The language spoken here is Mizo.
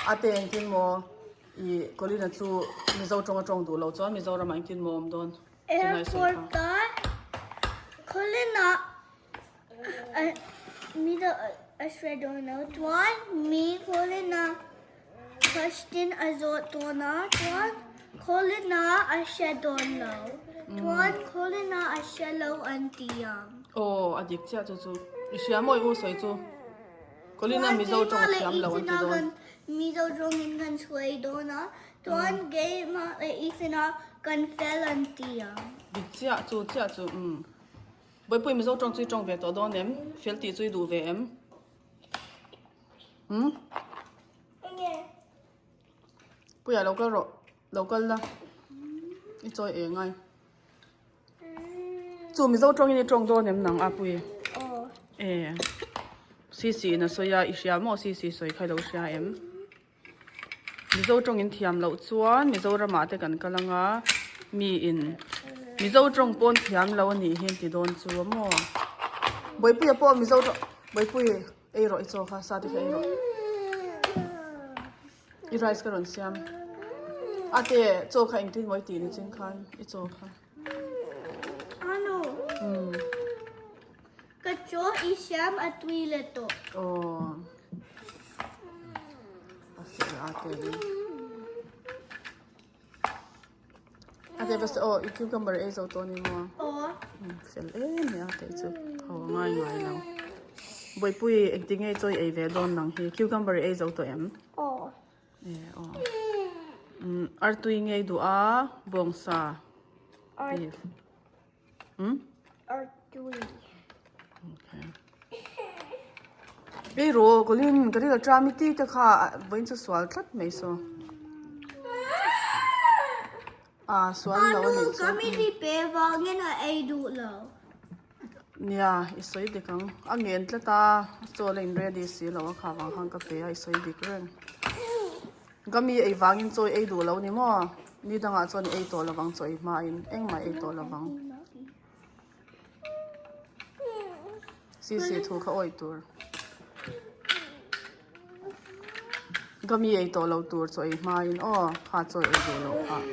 Ate engtin maw i Colina chu Mizo tawng a tawng duh loh chuan Mizoramah engtin maw awm dawn? Airport ah Colina Mizo a hre dawn lo chuan mi Colina question a zawh dawn a chuan Colina a hre dawn lo chuan Colina a hre lo an ti ang. Aw a dik chiah chu chu i hria maw i u sawi chu. Colina Mizo tawng a thiam lo an ti dawn. Mizo tawngin kan chhuai dawn a, chuan keimah leh Ethan-a kan fel an ti ang. Dik chiah chu chiah chu umm. Bawihpui Mizo tawng chu i tawng ve tawh dawn em? Fel tih chu i duh ve em? Umm. Enge? Puia lo kal rawh, lo kal la. I chawi eng ai. Chu Mizo tawngin i tawng dawn em nang a pui? Aw. E. Sisi in a sawi a, i hria maw Sisi sawi kha i lo hria em? Mizo tawngin thiam loh chuan Mizoramah te kan kal anga mi in Mizo tawng pawn thiam lo a nih hi an ti dawn chu a maw? Bawipuia pawh Mizo tawng Bawipui ei rawh i chaw kha sa te kha ei rawh. I rice ka rawn siam. Ate chaw kha engtin maw i tih ni chin khan i chaw kha. Anu. Umm. Ka chaw i siam a tui le tawh. Aw. A fel ate hi. Ate va se aw i cucumber ei zo tawh ni maw? Aw. Fel em mai ate chu. Ho a ngai ngai lo. Bawihpui engti nge chaw i ei ve dawn nang hi? Cucumber i ei zo tawh em? Aw. E aw. Umm artui ngei duh a bawngsa. Beef. Hmm? Artui. Okay. Ei ro Colin ka ril tram i ti te kha vawiin chu sual tlat mai saw. Ah sual lo a nih chu. Anu ka mi pe vangin a ei duh lo. Nia i sawi dik ang. A ngen tlat a chaw la in ready si lo a kha vang khan ka pe a i sawi dik reng. Ka mi ei vangin chaw i ei duh lo ni maw? Ni dangah chuan i ei tawh lovang chaw ei hmain engmah i ei tawh lovang. Sisi thu kha awih tur. Ka mi ei tawh lo tur chaw ei hmain aw kha chaw ei duh loh phah.